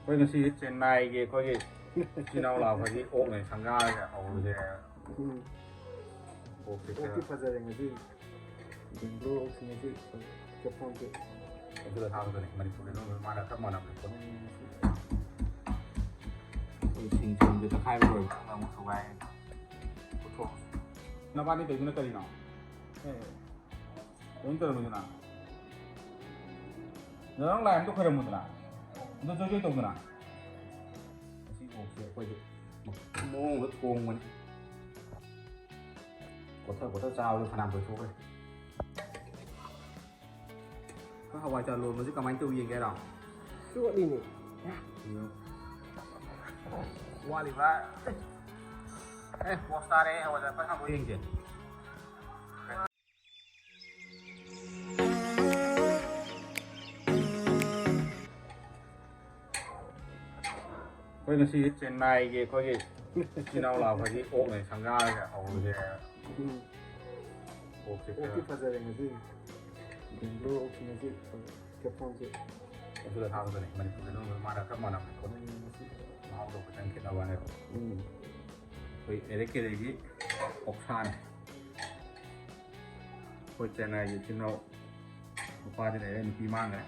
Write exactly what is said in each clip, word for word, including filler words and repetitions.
ꯑꯩꯈꯣꯏ ꯉꯁꯤ ꯆꯦꯟꯅꯥꯏꯒꯤ ꯑꯩꯈꯣꯏꯒꯤ ꯏꯆꯤꯟ ꯏꯅꯥꯎ ꯂꯥꯛꯄꯒꯤ ꯑꯣꯛꯅꯦ ꯁꯪꯒꯥꯔꯒ ꯍꯧꯔꯁꯦ꯫ ꯎꯝ꯫ ꯑꯣꯛꯁꯦ ꯑꯣꯛꯇꯤ ꯈꯔ ꯐꯖꯔꯦ ꯉꯁꯤ꯫ ꯕꯦꯡꯒ꯭ꯂꯣꯔ ꯑꯣꯛꯁꯦ ꯉꯁꯤ ꯀꯦꯞꯁꯣꯟꯁꯦ꯫ ꯑꯗꯨꯗ ꯊꯥꯕꯗꯨꯅꯦ ꯃꯅꯤꯄꯨꯔꯗ ꯂꯣꯟꯕ ꯃꯥꯅ ꯆꯞ ꯃꯥꯟꯅꯕꯅꯦ ꯄꯣꯠ꯫ ꯎꯝ꯫ ꯑꯩꯈꯣꯏ ꯁꯤꯡ ꯁꯤꯡꯁꯦ ꯇꯛꯈꯥꯏꯕ ꯂꯣꯏꯔ ꯃꯇꯨꯡꯗ ꯑꯃꯨꯛ ꯁꯨꯒꯥꯏ꯫ ꯄꯨꯊꯣꯛ꯫ ꯅꯕꯥꯅꯤ ꯇꯧꯔꯤꯗꯨꯅ ꯀꯔꯤꯅꯣ? ꯑꯦ꯫ ꯀꯩꯅꯣ ꯇꯧꯔꯝꯃꯤꯗꯅ? ꯉꯔꯥꯡ ꯂꯥꯏ ꯑꯝꯇ ꯈꯣꯏꯔꯝꯃꯨꯗꯅ? ꯑꯝꯇ ꯖꯣꯏ ꯖꯣꯏ ꯇꯧꯗꯅ? ꯉꯁꯤ ꯑꯣꯛꯁꯦ ꯑꯩꯈꯣꯏꯗꯤ ꯃꯑꯣꯡꯗ ꯊꯣꯡꯕꯅꯤ꯫ ꯀꯣꯊ ꯀꯣꯊ ꯆꯥꯕꯗ ꯐꯅꯌꯥꯝ ꯇꯣꯏꯊꯣꯛꯈ꯭ꯔꯦ꯫ ꯑꯩꯈꯣꯏ ꯍꯋꯥꯏꯖꯥꯔ ꯂꯣꯟꯕꯁꯤ ꯀꯃꯥꯏꯅ ꯇꯧ ꯌꯦꯡꯒꯦ ꯍꯥꯏꯔꯣ? ꯆꯣꯠꯂꯤꯅꯦ꯫ ꯋꯥꯠꯂꯤꯕ꯫ ꯑꯦ, ꯄꯣꯁ ꯇꯥꯔꯦ, ꯍꯋꯥꯏꯖꯥꯔ ꯐꯖꯅ ꯍꯥꯞꯄ ꯌꯦꯡꯁꯦ꯫ ꯑꯩꯈꯣꯏ ꯉꯁꯤ ꯆꯦꯟꯅꯥꯏꯒꯤ ꯑꯩꯈꯣꯏꯒꯤ ꯏꯆꯤꯟ ꯏꯅꯥꯎ ꯂꯥꯛꯄꯒꯤ ꯑꯣꯛꯅꯦ ꯁꯪꯒꯥꯔꯒ ꯍꯧꯔꯁꯦ꯫ ꯎꯝ꯫ ꯑꯣꯛꯁꯦ ꯈꯔ ꯑꯣꯛꯇꯤ ꯐꯖꯔꯦ ꯉꯁꯤ꯫ ꯕꯦꯡꯒ꯭ꯂꯣꯔ ꯑꯣꯛꯁꯦ ꯉꯁꯤ ꯀꯦꯞꯁꯣꯟꯁꯦ꯫ ꯑꯗꯨꯗ ꯊꯥꯕꯗꯨꯅꯦ ꯃꯅꯤꯄꯨꯔꯗ ꯂꯣꯟꯕ ꯃꯥꯅ ꯆꯞ ꯃꯥꯟꯅꯕꯅꯦ꯫ ꯎꯝ꯫ ꯃꯍꯥꯎꯗꯣ ꯈꯤꯇꯪ ꯈꯦꯠꯅꯕꯅꯦꯕ꯫ ꯎꯝ꯫ ꯑꯩꯈꯣꯏ ꯑꯦꯔꯦ ꯀꯦꯔꯦꯒꯤ ꯑꯣꯛꯁꯥꯅꯦ꯫ ꯑꯩꯈꯣꯏ ꯆꯦꯟꯅꯥꯏꯒꯤ ꯏꯆꯤꯟ ꯏꯅꯥꯎ ꯅꯨꯄꯥꯗꯤ ꯂꯩꯔꯦ, ꯅꯨꯄꯤ ꯃꯥꯡꯈ꯭ꯔꯦ꯫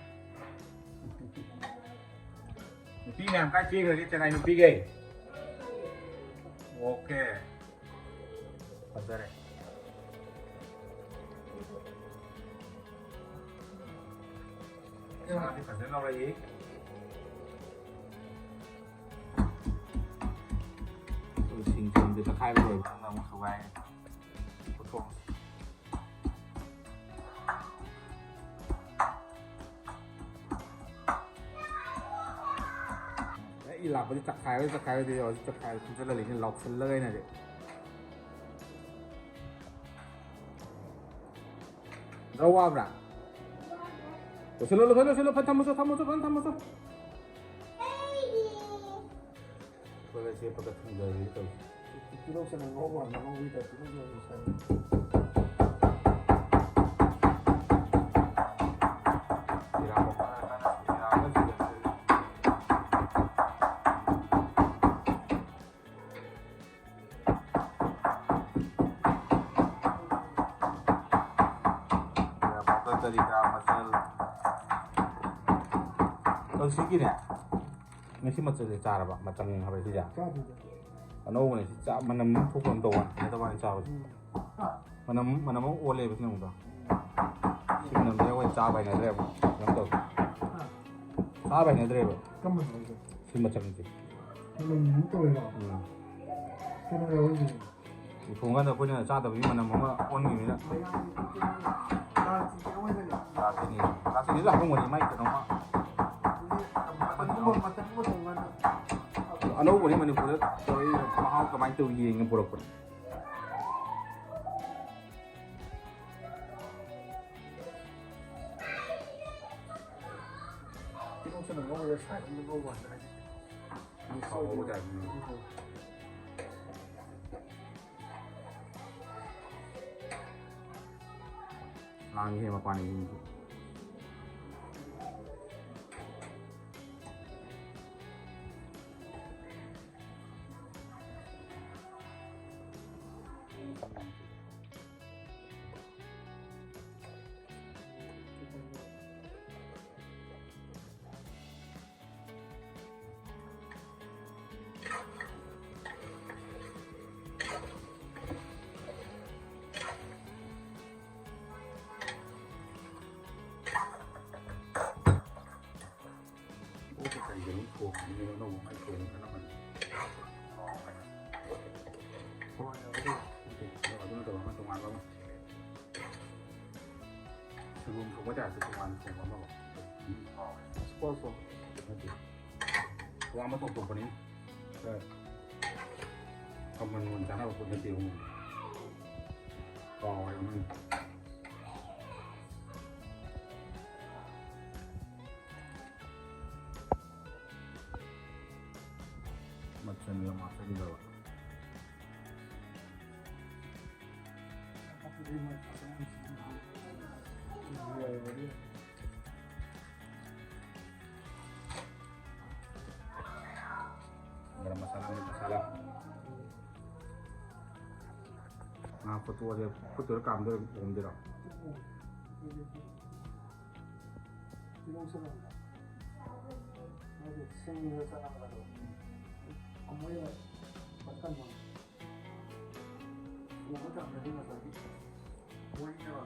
ꯅꯨꯄꯤ ꯃꯌꯥꯝ ꯀꯥꯏ ꯆꯦꯟꯈ꯭ꯔꯒꯦ ꯆꯦꯟꯅꯥꯏ ꯅꯨꯄꯤꯒꯩ? ꯑꯣꯀꯦ꯫ ꯐꯖꯔꯦ꯫ ꯁꯥꯗꯤ ꯐꯖꯅ ꯂꯧꯔꯛꯏ꯫ ꯁꯤꯡ ꯁꯤꯡꯁꯦ ꯇꯛꯈꯥꯏꯕ ꯂꯣꯏꯔ ꯃꯇꯨꯡꯗ ꯑꯃꯨꯛ ꯁꯨꯒꯥꯏ ꯄꯨꯊꯣꯛꯑꯁꯤ꯫ ꯑꯦ, ꯏ ꯂꯥꯛꯄꯗꯤ ꯆꯈꯥꯏꯔꯣꯏ, ꯆꯈꯥꯏꯔꯣꯏꯗꯤ ꯍꯧꯖꯤꯛ ꯆꯈꯥꯏꯔꯣꯏ, ꯄꯨꯟꯁꯤꯜꯂ ꯂꯩꯅꯤ, ꯂꯥꯎꯁꯜꯂꯒ ꯑꯩꯅꯗꯤ꯫ ꯗ꯭ꯔꯧ ꯋꯥꯕ꯭ꯔꯥ? ꯂꯣꯏꯁꯤꯜꯂꯣ, ꯂꯣꯏꯁꯤꯜꯂꯣ, ꯂꯣꯏꯁꯤꯜꯂꯣ, ꯐꯠ ꯊꯝꯃꯨꯆꯣ, ꯊꯝꯃꯨꯆꯣ, ꯐꯖꯅ ꯊꯝꯃꯨꯆꯣ꯫ ꯐꯔꯦ, ꯁꯦ ꯐꯖꯅ ꯊꯝꯖꯔꯒꯦ ꯇꯧꯔꯤꯁꯦ꯫ ꯇꯤꯜꯍꯧ ꯆꯅꯝ ꯉꯧꯕ ꯍꯥꯟꯅ ꯉꯧꯕꯒꯤ ꯇꯥꯏꯞꯇ ꯇꯤꯜꯍꯧ ꯆꯅꯝ ꯉꯧꯁꯜꯂꯦ꯫ ꯖꯤꯔꯥ ꯃꯄꯥꯟ ꯀꯟꯅ ꯖꯤꯔꯥ ꯀꯟꯅ ꯁꯨꯖꯜꯂꯦ꯫ ꯀꯔꯤ ꯀꯔꯥ ꯃꯆꯜ꯫ ꯑꯗꯣ ꯁꯤꯒꯤꯅꯦ, ꯉꯁꯤ ꯃꯆꯜꯁꯦ ꯆꯥꯔꯕ? ꯃꯆꯪ ꯍꯥꯏꯕ ꯁꯤꯁꯦ? ꯆꯥꯗ꯭ꯔꯤꯗ꯫ ꯑꯅꯧꯕꯅꯦ ꯁꯤ, ꯆꯥ ꯃꯅꯝ ꯑꯃ ꯊꯣꯛꯄ ꯑꯃ ꯇꯧꯕ ꯋꯥꯅꯤ, ꯍꯩꯅꯗꯕ ꯋꯥꯅꯤ ꯆꯥꯕꯁꯦ꯫ ꯎꯝ꯫ ꯃꯅꯝ, ꯃꯅꯝ ꯑꯃ ꯑꯣꯜꯂꯦꯕ ꯁꯤ ꯅꯣꯡꯃꯗ꯫ ꯁꯤ ꯃꯅꯝꯁꯦ ꯑꯩꯈꯣꯏ ꯆꯥꯕ ꯍꯩꯅꯗ꯭ꯔꯦꯕ꯫ ꯀꯩꯅꯣ ꯇꯧꯋꯦ꯫ ꯍꯥ꯫ ꯆꯥꯕ ꯍꯩꯅꯗ꯭ꯔꯦꯕ꯫ ꯀꯔꯝꯕꯅꯣ ꯍꯥꯏꯁꯦ? ꯁꯤ ꯃꯆꯪꯁꯦ꯫ ꯃꯅꯝ ꯑꯃ ꯇꯧꯋꯦꯕ꯫ ꯎꯝ꯫ ꯀꯩꯅꯣ ꯌꯥꯎꯔꯤꯁꯦ꯫ ꯊꯣꯡꯀꯥꯟꯗ ꯑꯩꯈꯣꯏꯅ ꯆꯥꯗꯕꯒꯤ ꯃꯅꯝ ꯑꯃ ꯑꯣꯟꯈꯤꯕꯅꯤꯅ꯫ ꯃꯌꯥꯝꯒꯤ ꯗꯥꯜ ꯆꯤꯅꯤ ꯑꯣꯏꯕꯅꯦ꯫ ꯗꯥꯜ ꯆꯤꯅꯤ꯫ ꯗꯥꯜ ꯆꯤꯅꯤꯁꯨ ꯑꯍꯣꯡꯕꯅꯤ ꯃꯥꯏ ꯀꯩꯅꯣꯃ꯫ ꯃꯇꯟꯒꯨꯝꯕ, ꯃꯇꯟꯒꯨꯝꯕ ꯊꯣꯡꯀꯥꯟꯗ꯫ ꯑꯅꯧꯕꯅꯤ ꯃꯅꯤꯄꯨꯔꯗ ꯇꯧꯔꯛꯏ, ꯃꯍꯥꯎ ꯀꯃꯥꯏꯅ ꯇꯧꯏ ꯌꯦꯡꯉꯦ ꯄꯨꯔꯛꯄꯅꯦ꯫ ꯇꯤꯜꯍꯧ ꯆꯅꯝ ꯉꯧꯔꯒ ꯁꯥꯏꯠ ꯑꯃꯗ ꯉꯧꯕ ꯍꯥꯏꯇꯥꯔꯦ꯫ ꯊꯥꯎ ꯉꯧꯕ ꯇꯥꯏꯞꯇ꯫ ꯎꯝ꯫ ꯂꯥꯡꯉꯤꯍꯦ ꯃꯄꯥꯟꯒꯤ ꯃꯤꯁꯨ꯫ ꯑꯣꯛꯀ ꯀꯩꯒ ꯑꯗꯨꯝ ꯊꯣꯡꯕꯅꯤꯅ ꯑꯅꯧꯕ ꯃꯥꯏ ꯊꯣꯡꯕ ꯈꯔ ꯑꯃꯅꯤ꯫ ꯍꯣꯏ, ꯑꯗꯨ ꯑꯗꯨ ꯅꯠꯇꯕ ꯑꯃ ꯇꯣꯉꯥꯟꯕ ꯑꯃ꯫ ꯁꯣꯏꯕꯨꯝ ꯊꯣꯡꯕ ꯇꯥꯏꯞꯇ ꯇꯣꯉꯥꯟꯅ ꯊꯣꯡꯕ ꯑꯃ꯫ ꯎꯝ, ꯍꯥꯎꯋꯦ꯫ ꯁ꯭ꯀ꯭ꯋꯥꯁ ꯇꯣ? ꯅꯠꯇꯦ꯫ ꯇꯣꯉꯥꯟꯕ ꯇꯣꯞ ꯇꯣꯞꯄꯅꯤ꯫ ꯈꯔ ꯀꯃꯟ ꯑꯣꯏꯅ ꯆꯥꯅꯕ ꯄꯣꯠ ꯅꯠꯇꯦ, ꯑꯃꯨꯛ ꯀꯥꯎꯔꯦ ꯃꯃꯤꯡ꯫ ꯃꯆꯜꯒ ꯃꯥꯟꯅꯗꯕ꯫ ꯒꯔꯝ ꯃꯁꯥꯂꯥ, ꯃꯤꯠ ꯃꯁꯥꯂꯥ꯫ ꯉꯥ ꯐꯨꯠꯇꯣꯛꯑꯁꯦ, ꯐꯨꯠꯇꯣꯏꯔ ꯀꯥꯝꯗꯣꯏꯔ ꯊꯣꯡꯗꯣꯏꯔꯣ? ꯁꯤꯡꯗ ꯆꯠꯂꯝꯕꯗꯣ ꯑꯃꯣꯏꯅ ꯄꯠꯀꯟꯕ ꯎꯕ ꯃꯇꯝꯗꯗꯤ ꯉꯁꯥꯏꯒꯤ ꯃꯣꯏꯅꯦꯕ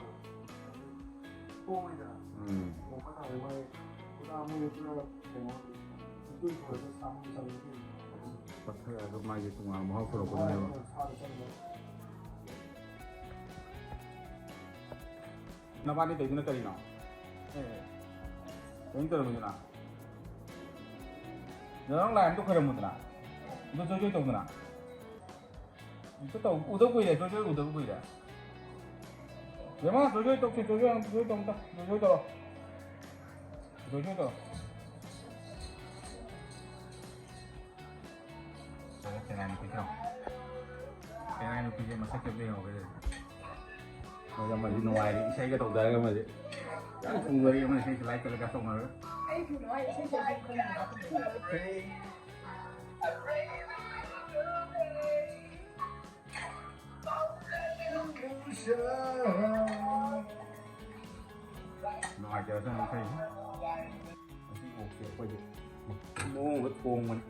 ꯍꯣꯡꯉꯤꯗꯅ꯫ ꯎꯝ꯫ ꯎꯕ ꯃꯇꯝꯗ ꯃꯣꯏ ꯄꯨꯔꯥ ꯃꯣꯏ ꯄꯨꯔꯥ ꯀꯩꯅꯣ ꯏꯇꯨꯏ ꯈꯣꯏꯗ ꯁꯥꯃꯨ ꯆꯪꯉꯤ꯫ ꯄꯠꯊꯔꯒ ꯃꯥꯒꯤ ꯇꯣꯉꯥꯟꯕ ꯃꯍꯥꯎ ꯄꯨꯔꯛꯄꯗꯨꯅꯦꯕ꯫ ꯁꯥꯗ ꯆꯪꯕ꯫ ꯅꯕꯥꯅꯤ ꯇꯧꯔꯤꯗꯨꯅ ꯀꯔꯤꯅꯣ? ꯑꯦ, ꯀꯩꯅꯣ ꯇꯧꯔꯝꯃꯤꯗꯨꯅ? ꯅꯪ ꯂꯥꯏ ꯑꯝꯇ ꯈꯣꯏꯔꯝꯃꯨꯗꯅ꯫ ꯑꯗꯨ ꯆꯣꯏ ꯆꯣꯏ ꯇꯧꯗꯅ꯫ ꯑꯝꯇ ꯇꯧ-, ꯎꯗꯕ ꯀꯨꯏꯔꯦ, ꯆꯣꯏ ꯆꯣꯏ ꯎꯗꯕ ꯀꯨꯏꯔꯦ꯫ ꯕꯦꯝꯃ, ꯆꯣꯏ ꯆꯣꯏ ꯇꯧꯁꯤ, ꯆꯣꯏ ꯆꯣꯏ, ꯆꯣꯏ ꯆꯣꯏ ꯇꯧ ꯑꯝꯇ, ꯆꯣꯏ ꯆꯣꯏ ꯇꯧꯔꯣ꯫ ꯆꯣꯏ ꯆꯣꯏ ꯇꯧꯔꯣ꯫ ꯁꯤꯗ ꯆꯦꯟꯅꯥꯏ ꯅꯨꯄꯤꯁꯦ ꯌꯦꯡꯉꯣ꯫ ꯆꯦꯟꯅꯥꯏ ꯅꯨꯄꯤꯁꯦ ꯃꯁꯛꯁꯦ ꯑꯝꯇ ꯌꯦꯡꯉꯣ ꯀꯩꯗꯧꯔꯦ꯫ ꯃꯣꯏ ꯑꯃꯗꯤ ꯅꯨꯡꯉꯥꯏꯔꯤ, ꯏꯁꯩꯒ ꯇꯧꯗꯔꯒ ꯑꯃꯗꯤ꯫ ꯌꯥꯝ ꯊꯨꯒꯔꯤ ꯑꯃꯅ ꯏꯁꯩ ꯁꯤꯂꯥꯏ ꯇꯧꯔꯒ ꯇꯧꯅꯔꯒ꯫ ꯑꯩ ꯊꯨꯅ ꯍꯥꯏ ꯏꯁꯩ ꯁꯛꯄ ꯈꯪꯗꯦ꯫ ꯅꯨꯡꯉꯥꯏꯖꯔꯁꯅꯨ ꯏꯁꯩꯁꯦ꯫ ꯉꯁꯤ ꯑꯣꯛꯁꯦ ꯑꯩꯈꯣꯏꯗꯤ ꯃꯑꯣꯡ ꯑꯃ ꯊꯣꯡꯕꯅꯤ꯫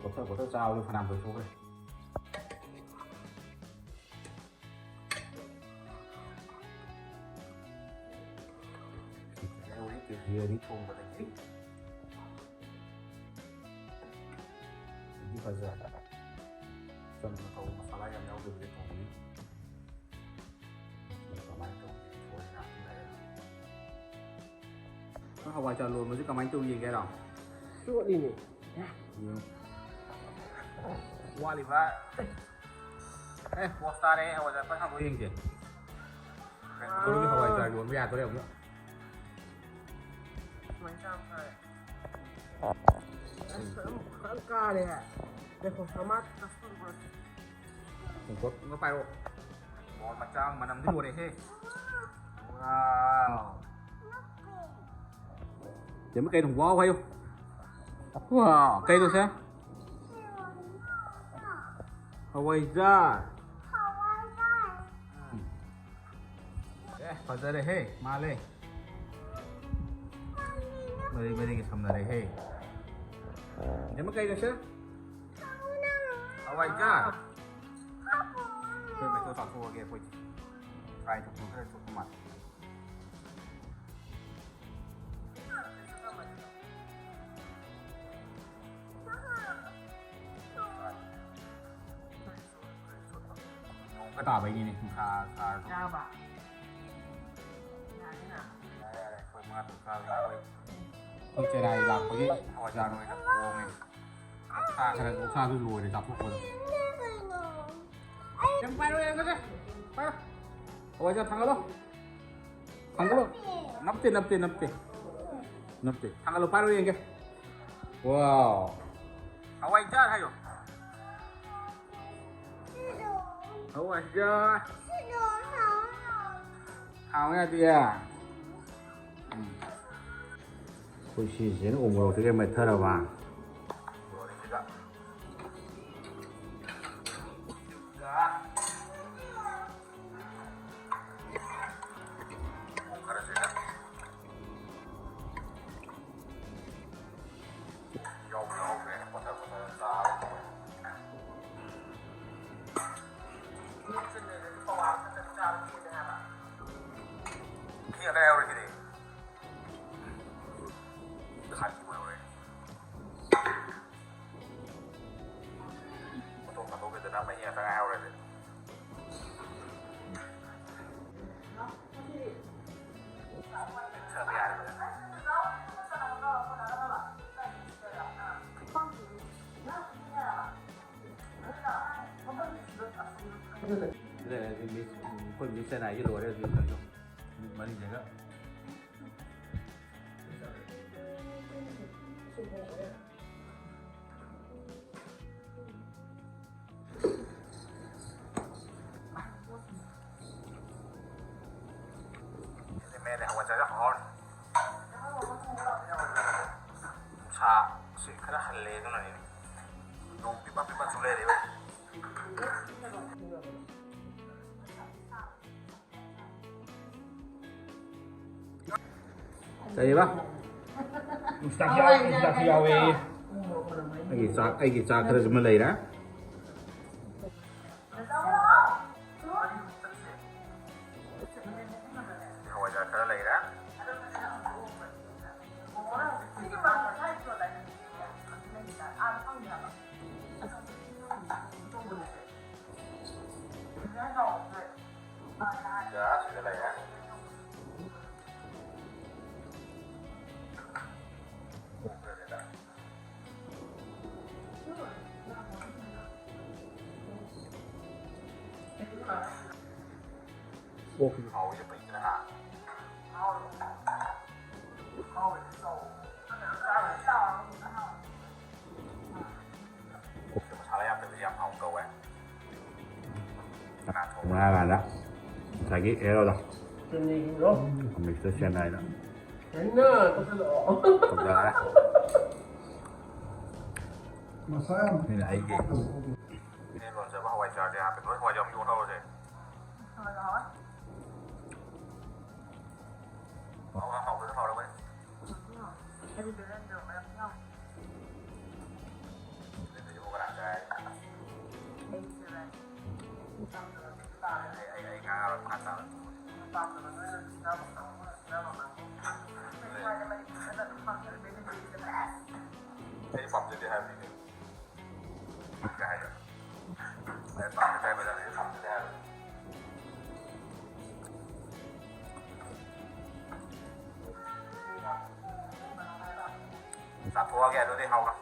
ꯀꯣꯠꯊ ꯀꯣꯠꯊ ꯆꯥꯕꯗꯣ ꯐꯅꯌꯥꯝ ꯂꯣꯏꯊꯣꯛꯈ꯭ꯔꯦ꯫ ꯍꯧꯖꯤꯛ ꯀꯦ ꯖꯤ ꯑꯅꯤ ꯊꯣꯡꯕꯗꯒꯤ ꯑꯗꯨꯗꯤ ꯐꯖꯔꯦ꯫ ꯆꯝꯅ ꯇꯧꯕ ꯃꯁꯥꯂꯥ ꯌꯥꯝ ꯌꯥꯎꯗꯕꯤꯗ ꯊꯣꯡꯕꯅꯤ꯫ ꯀꯃꯥꯏꯅ ꯇꯧꯒꯦ? ꯊꯣꯏꯅ ꯍꯥꯞꯆꯤꯜꯂꯒ꯫ ꯅꯪ ꯍꯋꯥꯏꯖꯥꯔ ꯂꯣꯟꯕꯁꯦ ꯀꯃꯥꯏꯅ ꯇꯧ ꯌꯦꯡꯒꯦ ꯍꯥꯏꯔꯣ? ꯆꯣꯠꯂꯤꯅꯦ꯫ ꯌꯦꯡꯉꯨ꯫ ꯋꯥꯠꯂꯤꯕ꯫ ꯑꯦ, ꯄꯣꯁ ꯇꯥꯔꯦ, ꯍꯋꯥꯏꯖꯥꯔ ꯐꯖꯅ ꯍꯥꯞꯄ ꯌꯦꯡꯁꯦ꯫ ꯕꯦꯡꯒꯂꯣꯔꯒꯤ ꯍꯋꯥꯏꯖꯥꯔ ꯌꯣꯟꯕ ꯌꯥꯗꯣꯔꯦ ꯑꯃꯨꯛ꯫ ꯁꯨꯃꯥꯏꯅ ꯆꯥꯕ ꯐꯔꯦ꯫ ꯑꯁ, ꯑꯃꯨꯛ ꯐꯖꯅ ꯀꯥꯔꯦ꯫ ꯉꯥꯏꯈꯣ, ꯃꯃꯥ ꯀꯁꯇꯃꯔ꯫ ꯇꯦꯡꯀꯣꯠ ꯑꯃ ꯄꯥꯏꯔꯛꯑꯣ꯫ ꯃꯣꯔ ꯃꯆꯥ ꯑꯃ ꯃꯅꯝꯗꯤ ꯂꯣꯏꯔꯦꯍꯦ꯫ ꯋꯥꯎ꯫ ꯌꯦꯡꯕ ꯀꯩꯅꯣ? ꯋꯥꯎ ꯍꯥꯏꯌꯨ꯫ ꯋꯥꯎ꯫ ꯀꯩꯅꯣ ꯁꯦ? ꯍꯋꯥꯏꯖꯥꯔ꯫ ꯎꯝ꯫ ꯑꯦ, ꯐꯖꯔꯦꯍꯦ, ꯃꯥꯜꯂꯦ꯫ ꯃꯔꯤ ꯃꯔꯤꯒ ꯁꯝꯅꯔꯦꯍꯦ꯫ ꯏꯅꯝꯃ ꯀꯩꯅꯣ ꯁꯦ? ꯍꯋꯥꯏꯖꯥꯔ꯫ ꯑꯩꯈꯣꯏ ꯃꯩꯊꯣꯛ ꯆꯥꯊꯣꯛꯑꯒꯦ ꯑꯩꯈꯣꯏꯗꯤ꯫ Fry ꯇꯧꯊꯣꯛꯈ꯭ꯔꯦ ꯊꯣꯛꯄ ꯃꯥꯜꯂꯦ꯫ ꯅꯣꯡꯒ ꯇꯥꯕꯩꯅꯤꯅꯦ ꯅꯨꯡꯁꯥ ꯁꯥꯔꯁꯨ꯫ ꯌꯥꯔꯕ? ꯌꯥꯔꯦꯅ꯫ ꯌꯥꯔꯦ, ꯌꯥꯔꯦ, ꯑꯩꯈꯣꯏ ꯃꯉꯥ ꯇꯔꯨꯛ ꯆꯥꯕ ꯌꯥꯔꯣꯏ꯫ ꯑꯩꯈꯣꯏ ꯆꯦꯟꯅꯥꯏ ꯂꯥꯛꯄꯒꯤ ꯍꯋꯥꯏꯖꯥꯔ ꯑꯣꯏꯅ ꯊꯣꯡꯉꯦ꯫ ꯑꯣꯛꯁꯥ ꯈꯔ, ꯑꯣꯛꯁꯥꯁꯨ ꯂꯣꯏꯔꯦ ꯆꯥꯊꯣꯛꯄꯗ꯫ ꯌꯥꯝ ꯄꯥꯏꯔꯣ, ꯌꯥꯝ ꯀꯟꯅ ꯄꯥꯏꯔꯣ꯫ ꯍꯋꯥꯏꯖꯥꯔ ꯊꯥꯡꯒꯠꯂꯣ꯫ ꯊꯥꯡꯒꯠꯂꯣ꯫ ꯅꯞꯇꯦ, ꯅꯞꯇꯦ, ꯅꯞꯇꯦ꯫ ꯅꯞꯇꯦ꯫ ꯊꯥꯡꯒꯠꯂꯣ, ꯄꯥꯏꯔꯣ ꯌꯦꯡꯒꯦ꯫ Wow꯫ ꯍꯋꯥꯏꯖꯥꯔ ꯍꯥꯏꯌꯣ꯫ ꯍꯋꯥꯏꯖꯥꯔ꯫ ꯍꯥꯎ ꯌꯥꯗꯤꯌꯦ꯫ ꯎꯝ꯫ ꯑꯩꯈꯣꯏ ꯁꯤꯁꯤꯅ ꯎ ꯃꯣꯔꯣꯛꯁꯤꯒ ꯃꯦꯠꯊꯔꯕ꯫ ꯌꯥꯎꯕ ꯌꯥꯎꯈ꯭ꯔꯦ꯫ ꯄꯣꯊ ꯄꯣꯊ ꯆꯥꯕ꯫ ꯃꯤ ꯑꯇꯩ ꯌꯥꯎꯔꯤꯁꯤꯗꯤ꯫ ꯈꯥꯂꯤ ꯑꯣꯏꯍꯧꯔꯦ꯫ ꯃꯇꯣꯡ ꯊꯥꯗꯣꯛꯈꯤꯗꯅ ꯃꯍꯤ ꯉꯥꯛꯇ ꯉꯥꯏꯍꯧꯔꯦ꯫ ꯑꯩꯈꯣꯏ ꯃꯤꯁ ꯆꯦꯟꯅꯥꯏꯒꯤ ꯂꯣꯏꯔꯦ ꯍꯧꯖꯤꯛ ꯀꯩꯅꯣ꯫ ꯅꯨꯃꯤꯠ ꯃꯔꯤꯁꯤꯒ꯫ ꯃꯦꯠꯂꯦ, ꯍꯋꯥꯏꯖꯥꯔꯁꯦ ꯍꯥꯎꯔꯅꯤ꯫ ꯅꯨꯡꯁꯥꯁꯦ ꯈꯔ ꯍꯜꯂꯦ, ꯑꯗꯨꯅꯅꯦ꯫ ꯅꯣꯡ ꯄꯤꯄꯥ ꯄꯤꯄꯥ ꯆꯨ ꯂꯩꯔꯦ꯫ ꯀꯩꯕ? ꯍꯤꯗꯥꯛꯁꯨ ꯌꯥꯎꯋꯦ, ꯍꯤꯗꯥꯛꯁꯨ ꯌꯥꯎꯋꯦ꯫ ꯑꯩꯒꯤ ꯆꯥꯛ, ꯑꯩꯒꯤ ꯆꯥꯛ ꯈꯔꯁꯤꯃ ꯂꯩꯔꯦ꯫ ꯍꯋꯥꯏꯖꯥꯔ ꯈꯔ ꯂꯩꯔꯦ꯫ ꯁꯤꯗ ꯂꯩꯔꯦ꯫ ꯑꯣꯛꯁꯤꯁꯨ ꯍꯥꯎꯋꯤꯅꯦ, ꯐꯩꯗꯅ, ꯍꯥ? ꯑꯣꯛꯁꯦ ꯃꯁꯥꯂꯥ ꯌꯥꯝꯗꯕꯁꯦ ꯌꯥꯝ ꯍꯥꯎꯅ ꯀꯧꯋꯦ꯫ ꯀꯅꯥ ꯊꯣꯡꯕ? ꯉꯥ ꯉꯥꯗ ꯉꯁꯥꯏꯒꯤ ꯍꯦꯔꯣꯗꯣ꯫ ꯆꯤꯅꯤꯒꯤꯔꯣ? ꯑꯃꯤꯛꯁꯇ ꯆꯦꯟꯅꯥꯏꯗ꯫ ꯀꯩꯅꯣ? ꯇꯧꯁꯜꯂꯛꯑꯣ꯫ ꯇꯧꯁꯜꯂꯛꯑꯦ꯫ ꯃꯁꯥ ꯌꯥꯝ ꯃꯤꯅ ꯑꯩꯒꯤ ꯏꯅꯦ ꯂꯣꯟꯖꯕ ꯍꯋꯥꯏꯖꯥꯔꯁꯦ ꯍꯥꯞꯄꯦ꯫ ꯂꯣꯏ ꯍꯋꯥꯏꯖꯥꯔ ꯑꯃ ꯌꯣꯟꯍꯧꯔꯁꯦ꯫ ꯍꯥꯎ, ꯍꯥꯎ, ꯍꯥꯎꯕꯗꯣ ꯍꯥꯎꯔꯝꯒꯅꯤ꯫ ꯑꯩꯗꯤ ꯕꯦꯂꯦꯟꯗ꯭ꯔꯤ ꯃꯔꯛꯇ ꯌꯥꯎ-, ꯕꯦꯂꯦꯟꯗ꯭ꯔꯤꯗꯨꯕꯨ ꯀꯅꯥ ꯆꯥꯏ? ꯑꯩ ꯆꯥꯏ꯫ ꯑꯩ, ꯑꯩ, ꯑꯩ ꯉꯥ ꯌꯥꯎꯔ ꯄꯪꯆꯥ ꯆꯥꯕ꯫ ꯑꯩꯗꯤ ꯄꯥꯝꯖꯗꯦ ꯍꯥꯏꯕꯅꯤꯅꯦ꯫ ꯀꯩ ꯍꯥꯏꯅꯣ? ꯑꯩ ꯄꯥꯝꯖꯗꯦ ꯍꯥꯏꯕ ꯖꯥꯠꯅꯤ, ꯑꯩ ꯄꯥꯝꯖꯗꯦ ꯍꯥꯏꯕ꯫ ꯆꯥꯊꯣꯛꯑꯒꯦ ꯑꯗꯨꯗꯤ ꯍꯥꯎꯅ꯫